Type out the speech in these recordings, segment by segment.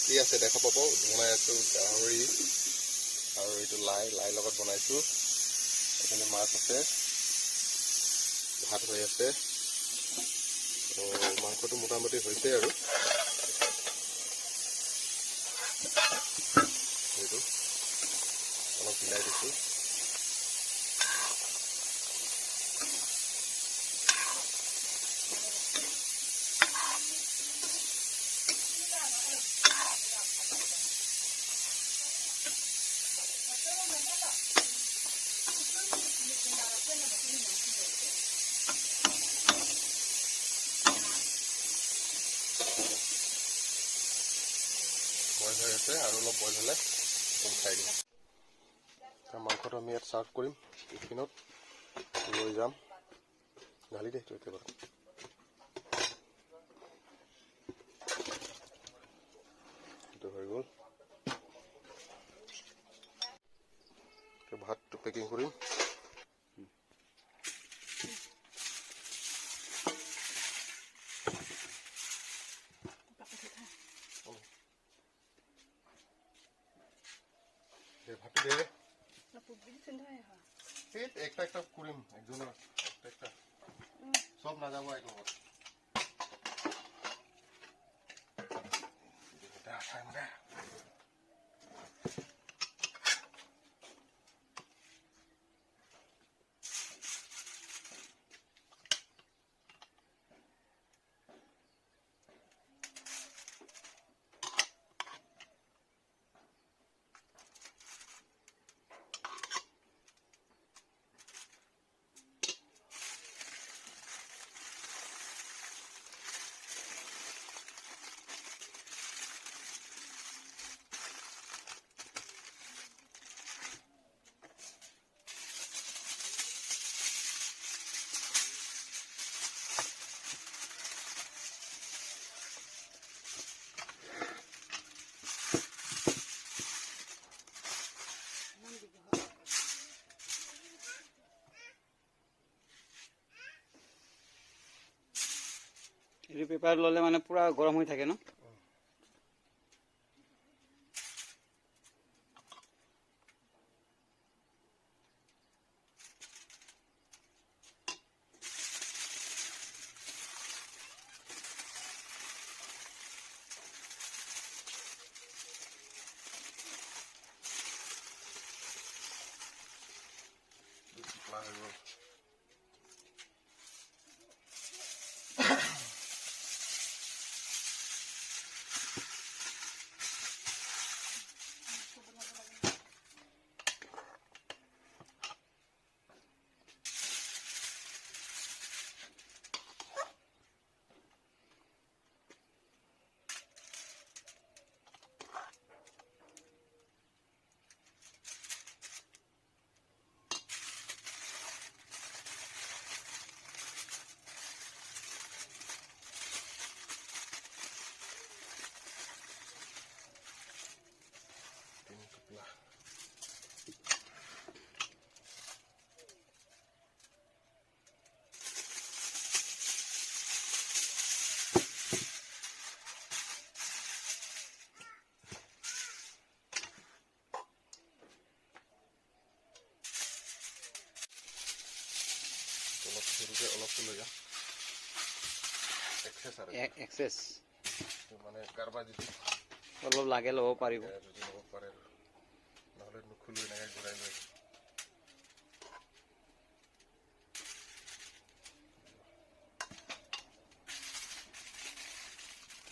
কি আছে দেখা পাব। বনাই আছোঁ গাহৰি আৰু এইটো লাই লাই লগত বনাইছোঁ। এইপিনে মাছ আছে, ভাত হৈ আছে। তো মাংসটো মোটামুটি হৈছে আৰু এইটো অলপ হিলাই দিছোঁ। বইল হৈ আছে আৰু অলপ বইল হ'লে একদম খাই দিম। মাংসটো আমি ইয়াত চাৰ্ভ কৰিম, টিফিনত লৈ যাম। ঢালি দে সেইটো একেবাৰে। সেইটো হৈ গ'ল। ভাতটো পেকিং কৰিম। ভাতটো দে। একটা একটা কৰিম, একজনৰ একটা একটা, চব নাযাব এক লগত। এইটো পেপাৰ ল'লে মানে পূৰা গৰম হৈ থাকে ন। হৈ গ'ল। তিনি টোপোলা। অলপ সৰুকে অলপটো লৈ যাম, এক্সেছ আৰু। এক্সেছ। মানে কাৰোবাৰ যদি অলপ লাগে, ল'ব পাৰিব। যদি ল'ব পাৰে আৰু নহ'লে নুখুলো, এনেকৈ ঘূৰাই লৈ আহিম।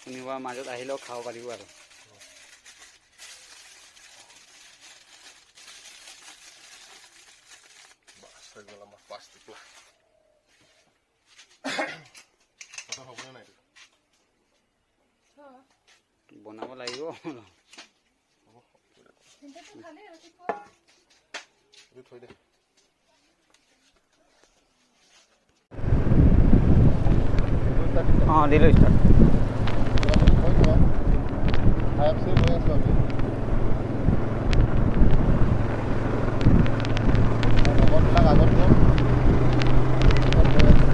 কোনোবা মাজত আহিলেও খাব পাৰিব আৰু। বাছ, হৈ গ'ল আমাৰ পাঁচ টোপোলা। কথা হ'বনে নাই এইটো? বনাব লাগিব। হ'ব। এইটো থৈ দে। অঁ, দিলোঁ ষ্টাৰ্ট। গৈ আছোঁ আমি। লগৰবিলাক আগত গ'ল, পিছত গৈ আছোঁ।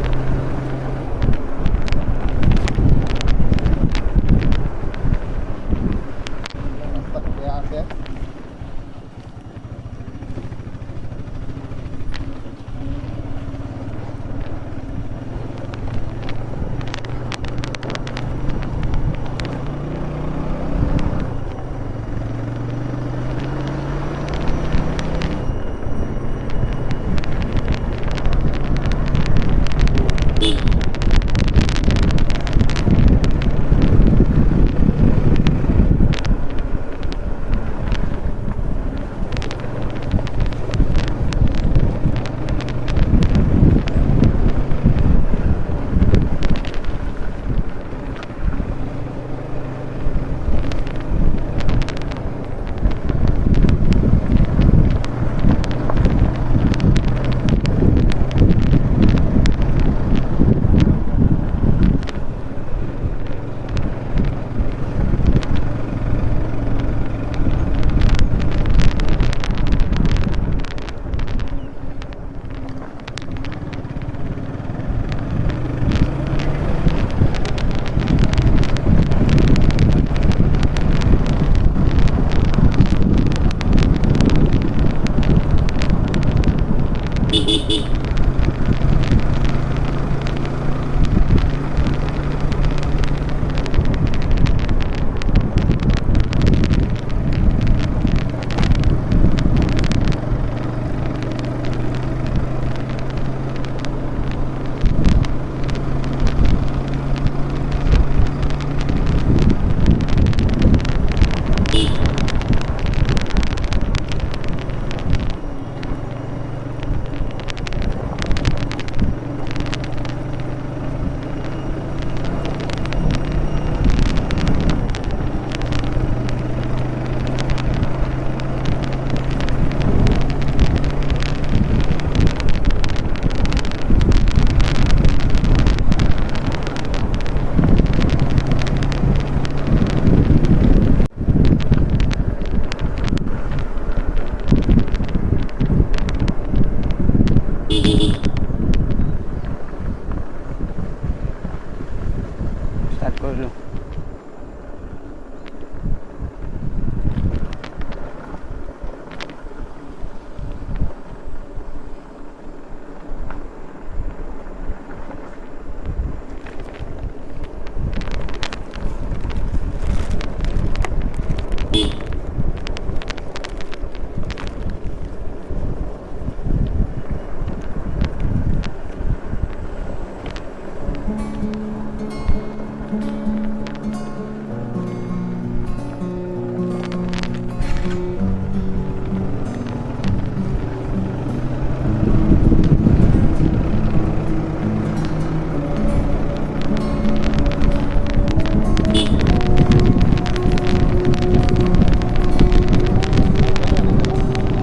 কৰিলোঁ।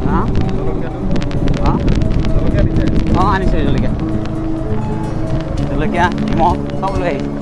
হা। জলকীয়াটো? হা। জলকীয়া দিছে? অঁ, আনিছোঁ জলকীয়া, জলকীয়া, নিমখ চব লৈ আহিছোঁ।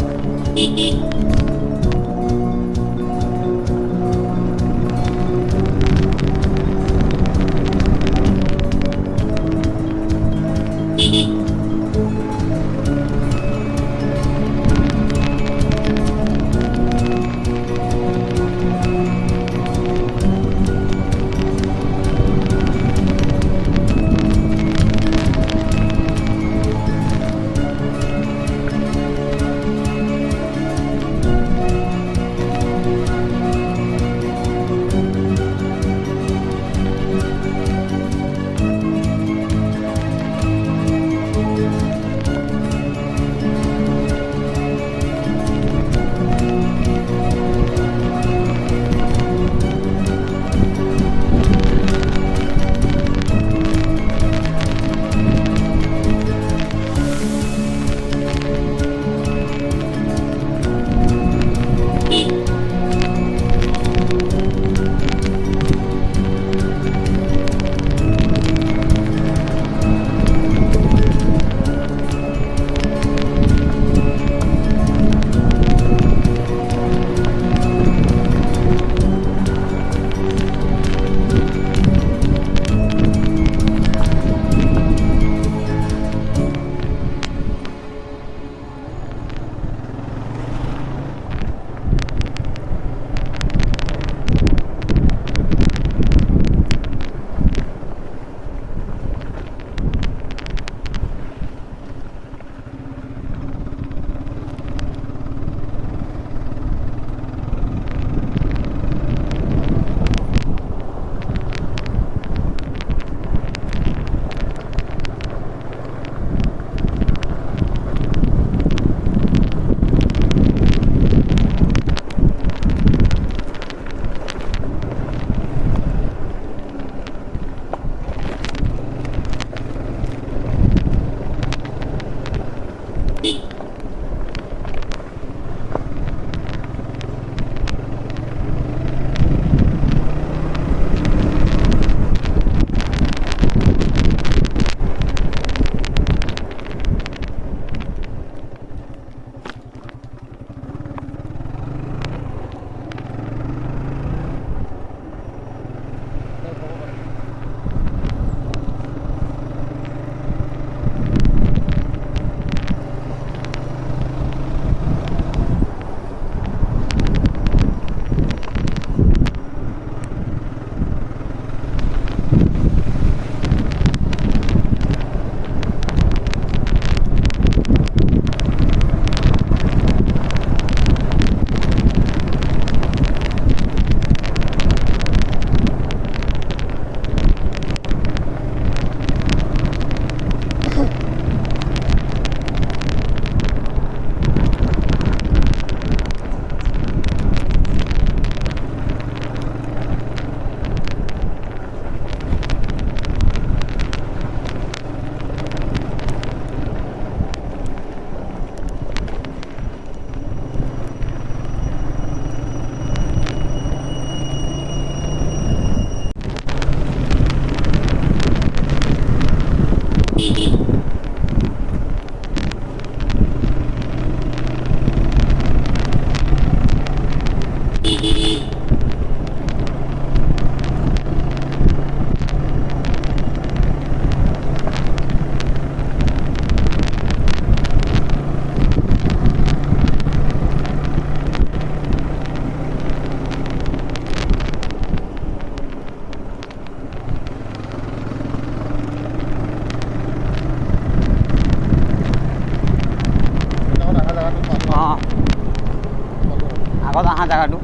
আগত অহা জেগাটো।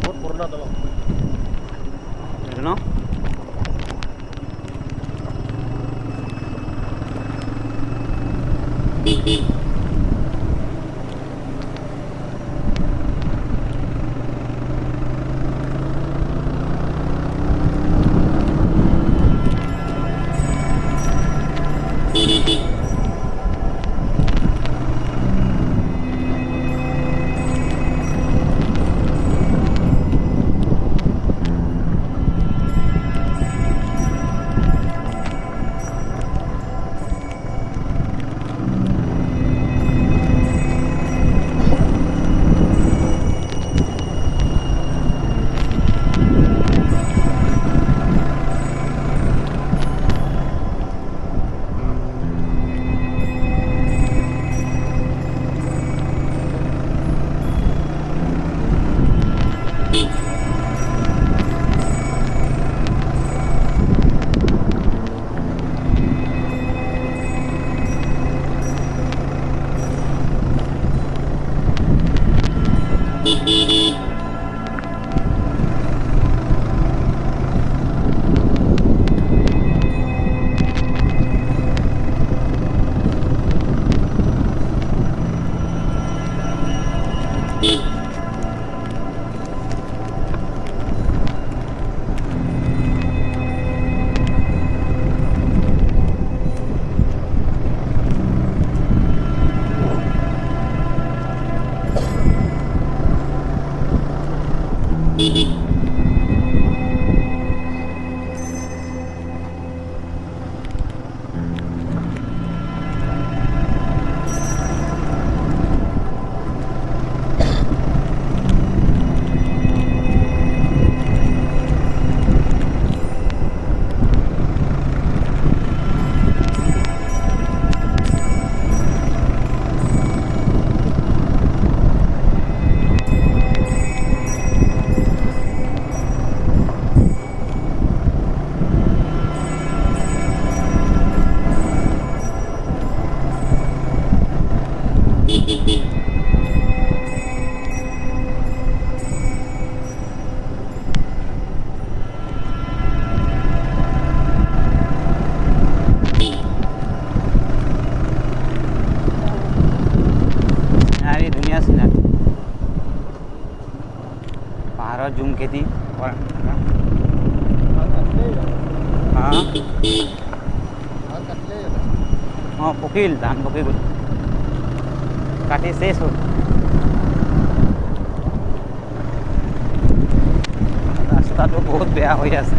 বহুত পুৰণা দলং। এইটো ন? চিনাৰী, ধুনীয়া চিনাৰী। পাহাৰত জুম খেতি কৰা। হা, অঁ, পকিল ধান, পকি গ'ল, কাটি শেষ হ'ল। ৰাস্তাটো বহুত বেয়া হৈ আছে।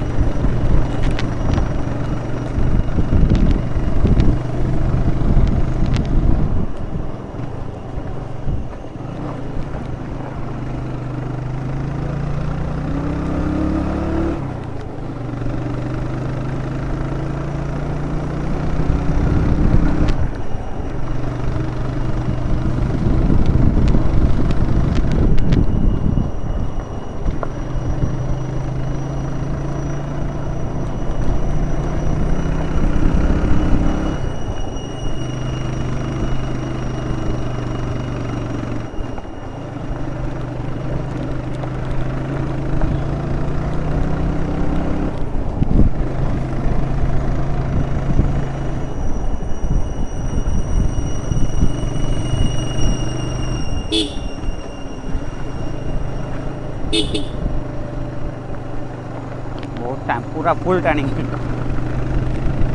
বহুত টাইম, পূৰা ফুল টাৰ্ণিং,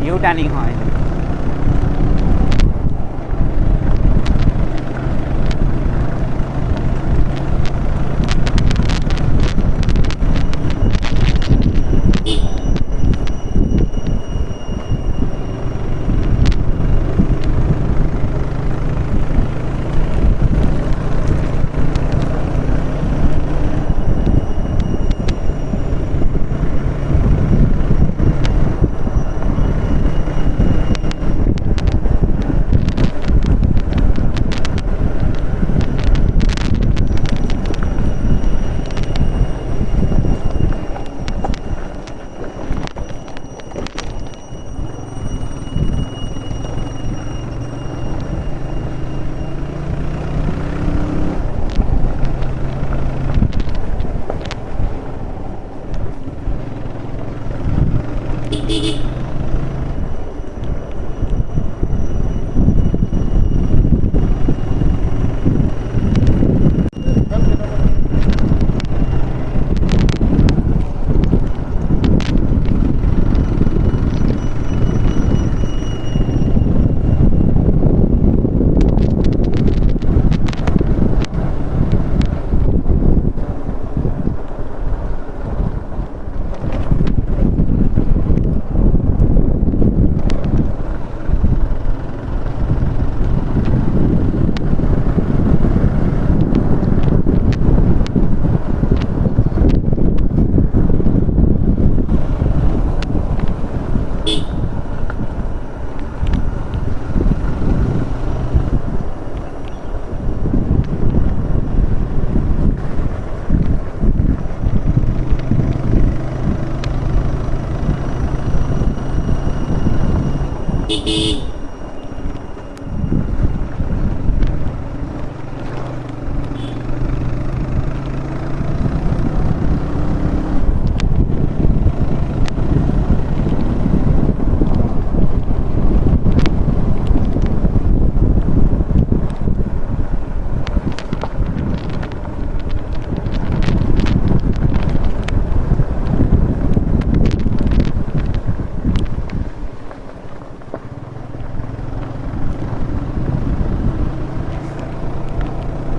ইউ টাৰ্ণিং হয়।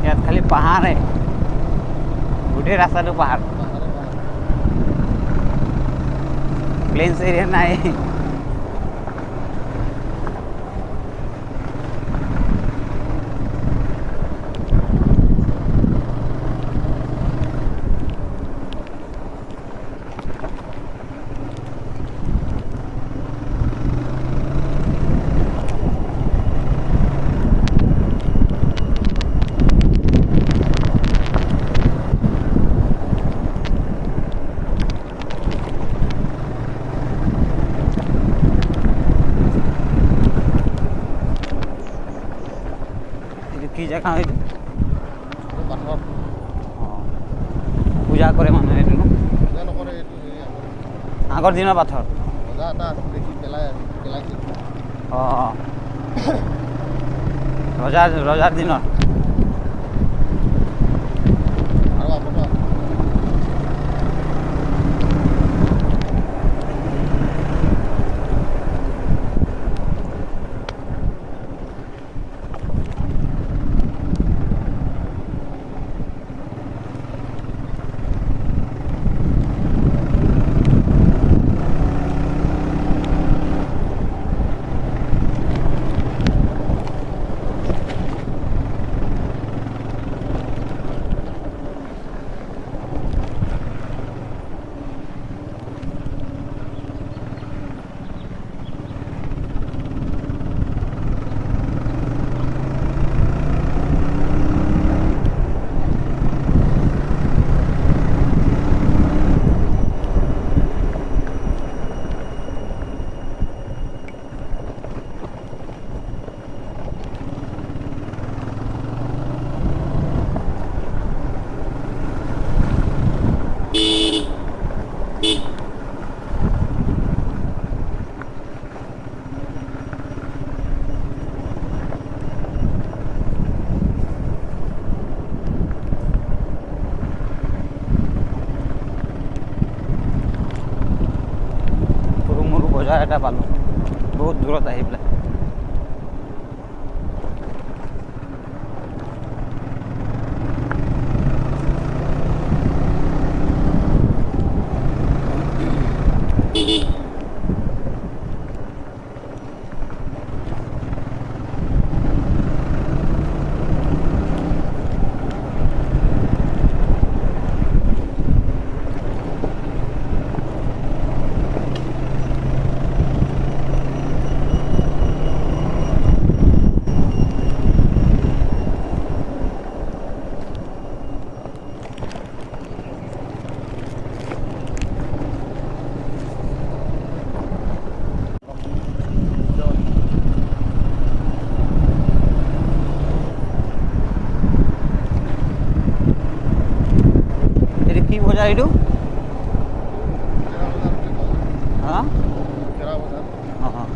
ইয়াত খালি পাহাৰে, গোটেই ৰাস্তাটো পাহাৰ, প্লেইনছ এৰিয়া নাই। কি জেগা এইটো? পাথৰ। অঁ, পূজা কৰে মানুহে এইটো ন? পূজা নকৰে এইটো, এই আগৰ দিনৰ পাথৰ। ৰজা এটা আছিল দেখি পেলাই পেলাইছিল। অঁ, ৰজাৰ দিনৰ। আৰু আগতো আছে। বজাৰ এটা পালোঁ, বহুত দূৰত আহি পেলাই। এইটো কি বজাৰ এইটো? হা, অঁ।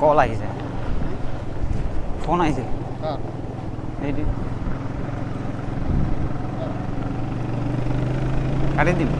কল আহিছে, ফোন আহিছে। এইটো কাটি দিম।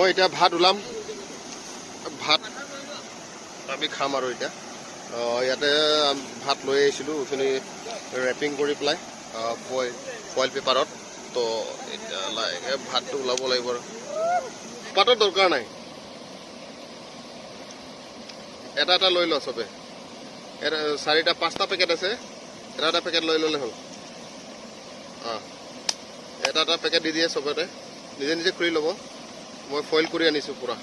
মই এতিয়া ভাত ওলাম, ভাত আমি খাম আৰু এতিয়া। ইয়াতে ভাত লৈ আহিছিলোঁ, এইখিনি ৰেপিং কৰি পেলাই ফইল পেপাৰত। তো এতিয়া লাহেকৈ ভাতটো ওলাব লাগিব আৰু পাতৰ দৰকাৰ নাই। এটা এটা লৈ ল চবে। এটা, চাৰিটা পাঁচটা পেকেট আছে, এটা এটা পেকেট লৈ ল'লে হ'ল। অঁ, এটা এটা পেকেট দি দিয়ে চবতে, নিজে নিজে খুলি ল'ব। মই ফইল কৰি আনিছোঁ পূৰা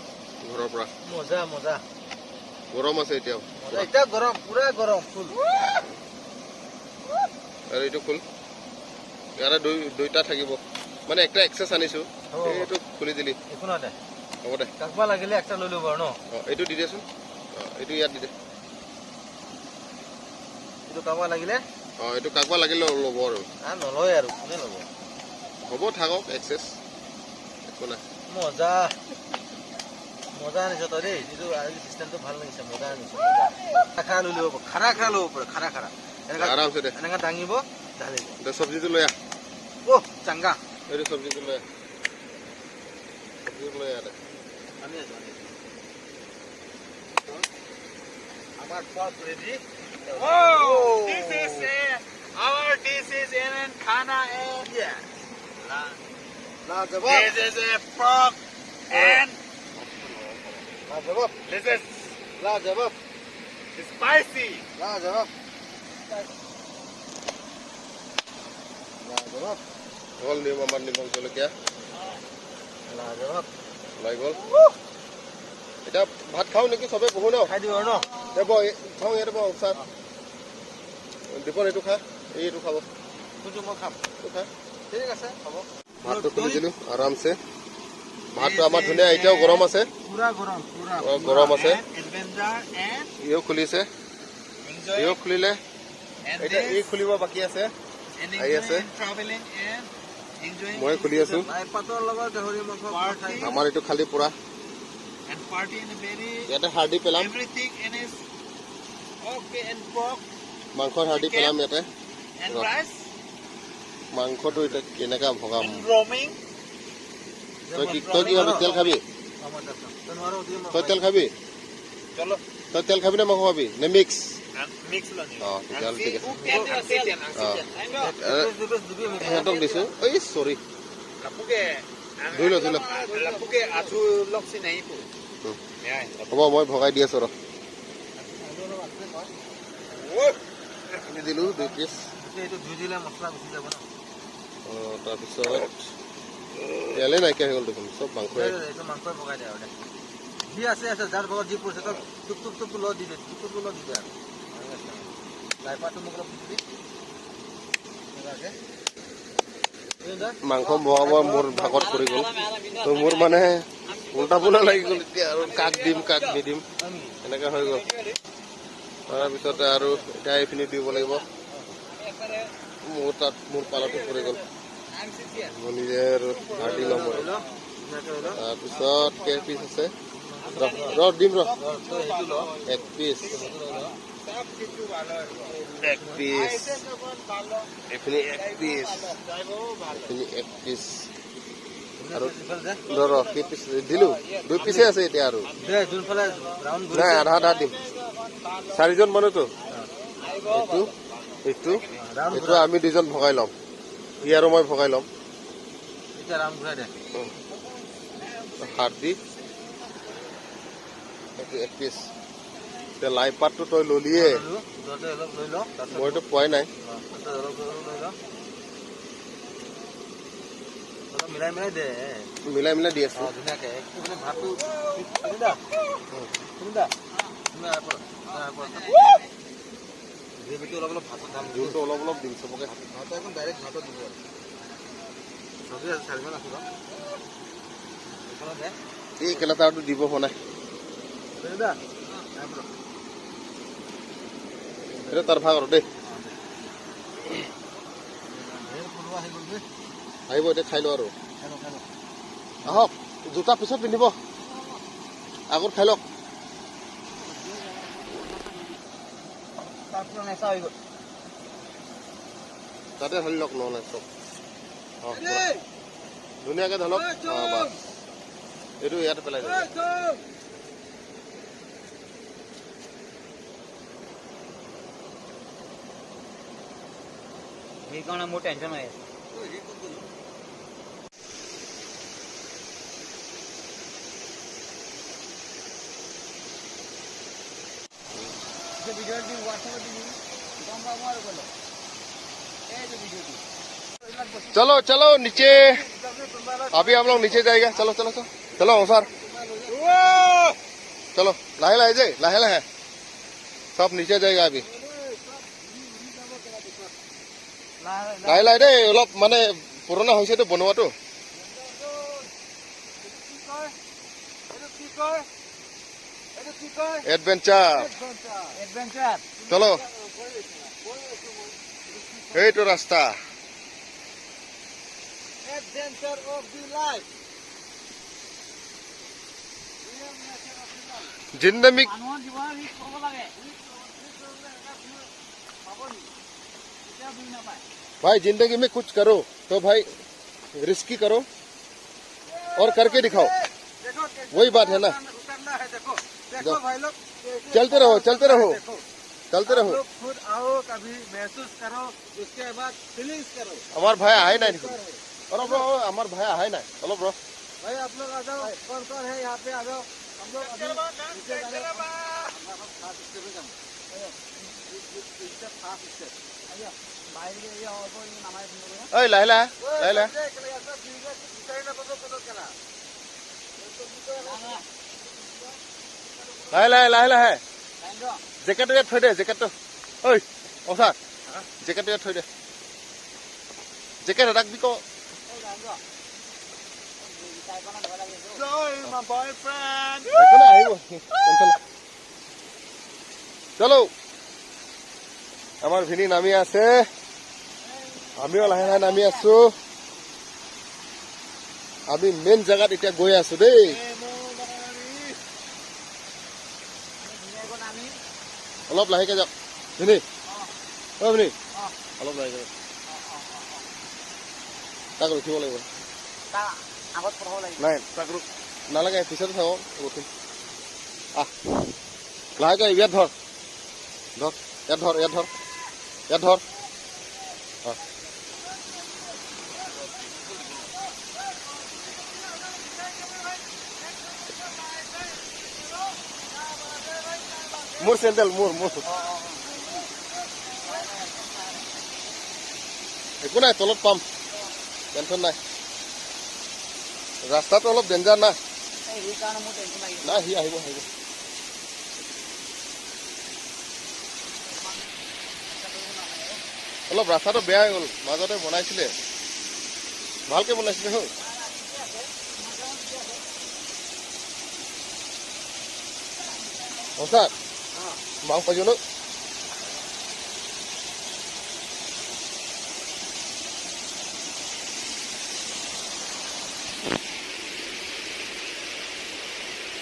ঘৰৰ পৰা। মজা মজা। গৰম আছে এতিয়াও। মজা, এতিয়া গৰম, পুৰা গৰম ফুল। আৰু এইটো খোল। ইয়াতে দুইটা থাকিব, মানে একটা এক্সেছ আনিছোঁ। হ'ব। এইটো খুলি দিলি। একো নহয় দে। হ'ব দে। কাকবা লাগিলে একটা লৈ ল'ব আৰু ন। অঁ, এইটো দি দেচোন। অঁ, এইটো ইয়াত দি দে। এইটো কাৰোবাৰ লাগিলে। অঁ, এইটো কাকবা লাগিলে ল'ব আৰু। নলয় আৰু কোনে ল'ব? হ'ব, থাকক এক্সেছ, একো নাই। মজা মজা আনিছ তই দেই। এইটো আজি চিষ্টেমটো ভাল লাগিছে। মজা আনিছ, মজা। খাৰা লৈ ল'ব, খাৰা খাৰা ল'ব পাৰে, খাৰা খাৰা এনেকা। আৰামছে দে। এনেকা দাঙিব, ঢালিব। দে, চব্জিটো লৈ আহ। অ' চাংগা। এইটো চব্জিটো লৈ আহ, চব্জিটো লৈ আহ দে। আনি আছো, আনি আছো। আমাৰ pork ready. Oh, this is our this is in khana and Yeah. লাজবাব। This is a pork and লাজবাব। This is লাজবাব। Spicy. লাজবাব, লাজবাব। হ'ল নিম, আমাৰ নিমখ জলকীয়া। লাজবাব। ওলাই গ'ল। এতিয়া ভাত খাওঁ নেকি? চবে বহো ন? খাই দিব আৰু ন। দে বহ, খাওঁ। ইয়াতে বহ। ছাৰ দীপন, এইটো খা, এই এইটো খাব। কোনটো মই খাম? এইটো খা। ঠিক আছে, হ'ব। ভাতটো খুলি দিলোঁ আৰামছে। ভাতটো আমাৰ ধুনীয়া, এতিয়াও গৰম আছে। পুৰা গৰম, পুৰা। অ, গৰম আছে। And adventure and ইও খুলিছে। Enjoy ইও খুলিলে। And এতিয়া ই this খুলিব বাকী আছে। And আহি আছে। enjoying traveling and enjoying মই খুলি আছো। লাই পাতৰ লগত গাহৰি মাংস খাই। আমাৰ এইটো খালি পুৰা। And party in a very ইয়াতে হাৰ্ডি পেলাম। Everything in is okay and pork মাংসৰ হাৰ্ডি পেলাম ইয়াতে। And Rock. Rice মাংসটো এতিয়া কেনেকা ভগাম? And roaming. তই কি খাবি? তেল খাবি? তই তেল খাবি? চলো। তই তেল খাবি নে মাংস খাবি নে মিক্স? Mix lonely. অ, তেতিয়াহ'লে ঠিক আছে। অ। সিহঁতক সিহঁতক দিছো। এই চৰি, ধুই ল, ধুই ল। লাপুকে আঠু লক্সি নাই পু। হ'ব, মই ভগাই দি আছো। ৰ, দিলো দুই পিচ। এইটো ধুই দিলে মছলা গুচি যাব ন। অঁ, তাৰপিছত তেলেই নাইকিয়া হৈ গ'ল দেখোন, চব মাংসই। এইটো মাংসই ভগাই দে আৰু দে। যি আছে আছে, যাৰ ভাগত যি পৰিছে। তই টুপ টুপ টুপ ল দি দে, টুপ টুপ ল দি দে। আৰু লাই পাতটো মোক অলপ দি দিবি এনেকুৱাকে। এই দে। মাংস ভগাব মোৰ ভাগত পৰি গ'ল। তো মোৰ মানে উল্টা পুল্টা লাগি গ'ল এতিয়া আৰু, কাক দিম কাক নিদিম হয় নেকি? এনেকা হৈ গ'ল। তাৰপিছতে আৰু এতিয়া এইখিনি দিব লাগিব। মোৰ তাত মোৰ পালাটো পৰি গ'ল। মই নিজে আৰু হাৰ্ডি ল'ম আৰু। লৈ ল, ধুনীয়াকে লৈ ল। তাৰপিছত কেই পিচ আছে? ৰ ৰ, দিম ৰ। তই সেইটো ল। এক পিচ। সেইটো লৈ ল। এক পিচ এইখিনি, এক পিচ এইখিনি, এক পিচ আৰু ইফালে দে। ৰ ৰ, কেই পিচ দিলো? দুই পিচে আছে এতিয়া আৰু। দে, যোনফালে ৰাউণ্ড নাই। ঘূৰিছে। আধা আধা দিম, চাৰিজন মানুহতো। এইটো এইটো ৰাউণ্ড এইটো আমি দুজন ভগাই ল'ম, ই আৰু মই ভগাই ল'ম। এতিয়া ৰাউণ্ড ঘূৰাই দে। হাত দি এইটো এক পিচ। এতিয়া লাই পাতটো তই ললিয়ে। ল'লো, তহঁতে অলপ লৈ ল, তাৰপিছত মইতো পোৱাই নাই। অ, তহঁতে অলপ অলপ লৈ ল, অলপ মিলাই মিলাই দে। মিলাই মিলাই দি আছো। অ, ধুনীয়াকে। একো মানে ভাতটো শুনিদা, শুনিদা, তুমি আগে পৰা, তই আগে পৰা। গ্ৰেভিটো অলপ অলপ ভাতত ঢালি। জোলটো অলপ অলপ দিম চবকে। ভাত একদম ডাইৰেক্ট ভাতত দিব আৰু। চব্জি আছে, চাৰিজন আছো। এইফালে দে। এই কেলা, তাৰটো দিব হোৱা নাই। শুনিদা, আগে পৰা। এইটো তাৰ ভাগ আৰু দেই। ধেৰ কোনোবা আহি গ'ল যে। আহিব, এতিয়া খাই লওঁ আৰু। খাই ল, খাই ল। আহক, জোতা পিছত পিন্ধিব, আগত খাই লওক। তাৰ পৰা নেচা হৈ গ'ল। তাতে ঢালি লওক নহ'লে চব। অঁ, পুৰা। ধুনীয়াকে ঢালক। অঁ, বাছ। এইটো ইয়াতে পেলাই দে। সেইকাৰণে মোৰ টেনশ্যন হৈ আছে। ভিডিঅ'টো হোৱাটছএপত দি দিবি, গম পাব আৰু গ'লে এই যে ভিডিঅ'টো। चलो चलो नीचे, अभी हम लोग नीचे जाएगा। चलो चलो चलो चलो सर, चलो लाहे लाहे जाए, लाहे लाहे सब नीचे जाएगा अभी। লাহে লাহে দেই, অলপ মানে পুৰণা হৈছেতো বনোৱাটো। Adventure, adventure. চলো, এইটো ৰাস্তা। Adventure of the life. জিন্দগী মানুহৰ জীৱনত ৰিস্ক ল'ব লাগে, কেতিয়াও বুজি নাপায়। भाई जिंदगी में कुछ करो तो भाई रिस्की करो और करके दिखाओ। देखो कैसे वही बात है ना। उतरना है, देखो देखो जाओ। भाई लोग कैसे चलते रहो, चलते रहो। देखो। चलते आप रहो। लोग खुद आओ, कभी महसूस करो, उसके बाद फीलिंग्स करो। আমাৰ ভাই আহাই নাই দেখোন, অলপ ৰ, আমাৰ ভাই আহাই নাই, অলপ ৰ। भाई आप लोग आ जाओ, कौन कौन है यहाँ पे आ जाओ। हम लोग अभी नीचे जा रहे हैं। हम फास्ट स्टेप में जाऊंगे, फास्ट स्टेप। বাহিৰ অল্প নামাই। ঐ লাহে লাহে, লাহে লাহে। লাহে লাহে, লাহে লাহে। জেকেটটো ইয়াত থৈ দে, জেকেটটো। ঐ অ ছাৰ, জেকেটটো ইয়াত থৈ দে। জেকেট ৰাখবি ক। My boyfriend. একো নাই, আহিব, টেনচন নাই। চলো, আমাৰ ভিনি নামি আছে, আমিও লাহে লাহে নামি আছো। আমি মেইন জেগাত এতিয়া গৈ আছো দেই। অলপ লাহেকে যাওক ভিনি, অ ভিনি, অলপ লাহেকে যাওক। তাক ৰখিব লাগিব। আগত পঠাব লাগিব। নাই, তাক নালাগে, পিছতে থাকক, ৰখিম। আহ, লাহেকে। ইয়াত ধৰ, ধৰ, ইয়াত ধৰ, ইয়াত ধৰ, ইয়াত ধৰ। অ মোৰ চেণ্ডেল, মোৰ একো নাই, তলত পাম, টেনশ্যন নাই। ৰাস্তাটো অলপ ডেঞ্জাৰ না। সেইকাৰণে মোৰ টেনশ্যন লাগি। নাই, সি আহিব, আহিব। অলপ ৰাস্তাটো বেয়া হৈ গ'ল, মাজতে বনাইছিলে, ভালকে বনাইছিলে হ'ল। অ ছাৰ, মাংস পাইছো ন।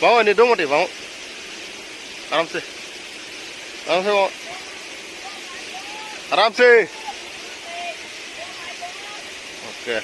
বাওঁ নিদো মতে, বাওঁ, आराम से, आराम से, बाওঁ, आराम से। ओके।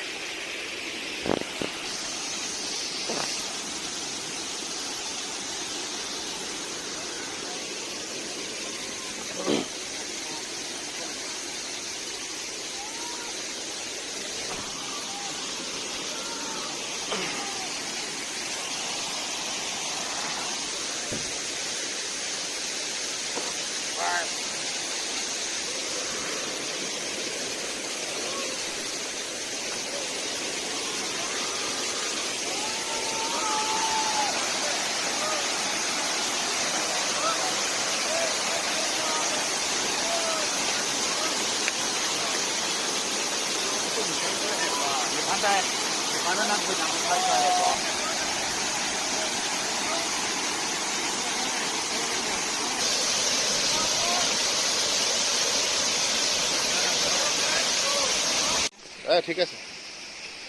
এ ঠিক আছে,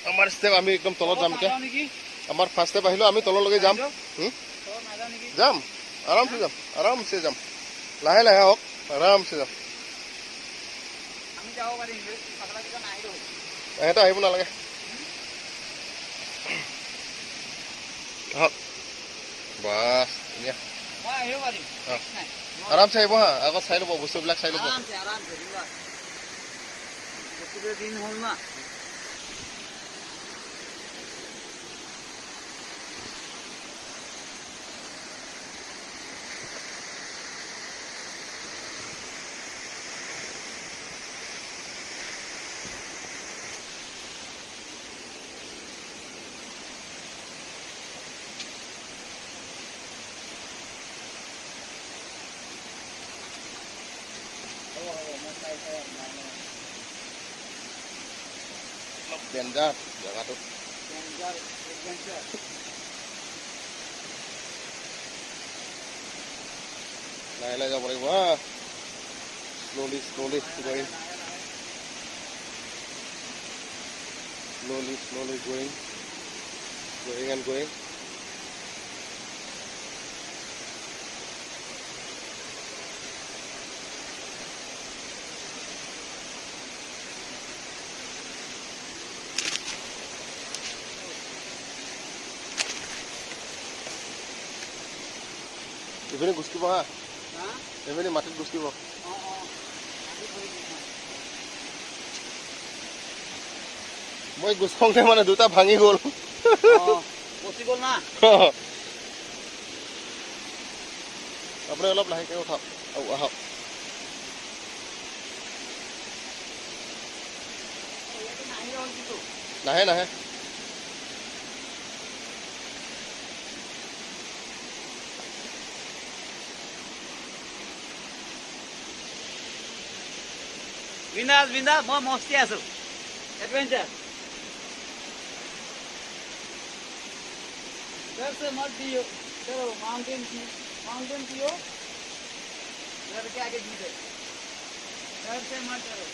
আমাৰ ষ্টেপ, আমি একদম তলত যাম এতিয়া। নেকি? আমাৰ ফাৰ্ষ্ট ষ্টেপ আহিলো, আমি তললৈকে যাম। তলত নাযাওঁ নেকি? যাম, আৰামছে যাম, আৰামছে যাম, লাহে লাহে হওক, আৰামছে যাম। আমি যাব পাৰিম, পাগলাকেইটা নাহিলো। সিহঁতে আহিব নালাগে। আহক, বাছ ধুনীয়া। আৰামছে আহিব হা, আগত চাই ল'ব বস্তুবিলাক, চাই ল'ব। অলপ ডেঞ্জাৰ জেগাটো। লাহে লাহে যাব লাগিব হা, slowly slowly going, slowly slowly going, going and going. এইপিনে গুচকিব হা, এইপিনে মাটিত গুচকিব। মই গুচকাওঁতে মানে দুটা ভাঙি গ'ল। আপুনি অলপ লাহেকৈ উঠাওক আৰু আহক। নাহে নাহে। বিন্দাস বিন্দাস, মই মস্তি আছো, এডভেঞ্চাৰ। डर से मत दियो, चलो माउंटेन की, माउंटेन पियो, डर के आगे जीत है। डर से मत डरो,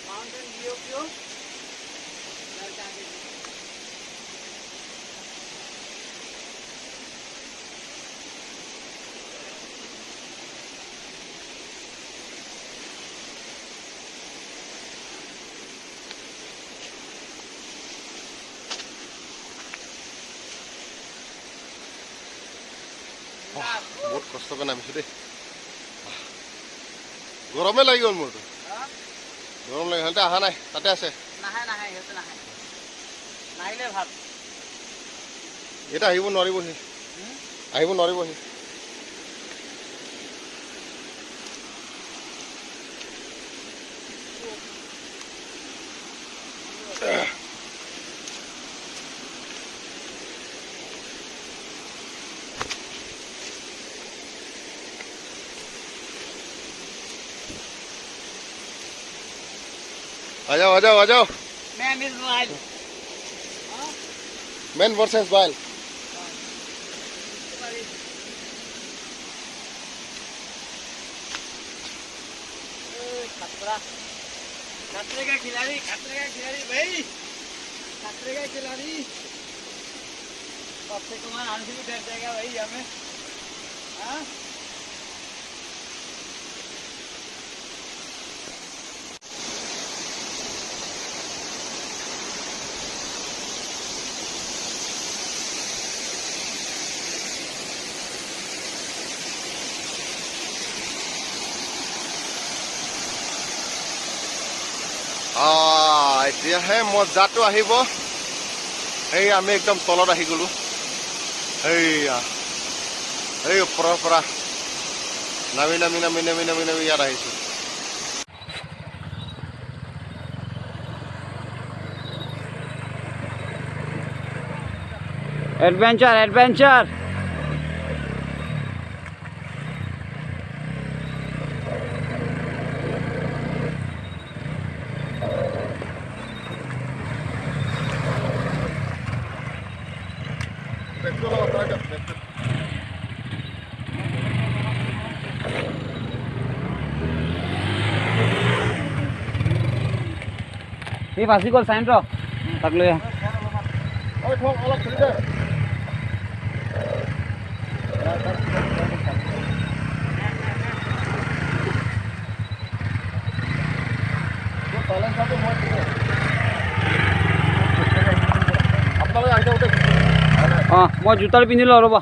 माउंटेन पियो पियो, डर के आगे जीत। বহুত কষ্টকৈ নামিছোঁ দেই, গৰমে লাগি গ'ল মোৰতো, গৰম লাগি সিহঁতে অহা নাই, তাতে আছে। এতিয়া আহিব নোৱাৰিব সি, আহিব নোৱাৰিব সি। आ जाओ आ जाओ आ जाओ। Man is wild. Man versus wild. खतरा, खतरे का खिलाड़ी, खतरे का खिलाड़ी भाई, खतरे का खिलाड़ी। अक्षय कुमार आने से भी डर जाएगा भाई हमें। हाँ, এতিয়াহে মজাটো আহিব। এই আমি একদম তলত আহি গ'লো, এইয়া এই ওপৰৰ পৰা নামি নামি নামি নামি নামি নামি ইয়াত আহিছোঁ। Adventure adventure. সি ফাঁচি গ'ল চাইন ৰ, তাক লৈ আহ। অঁ, মই জোতাৰ পিন্ধি লওঁ, ৰ'বা।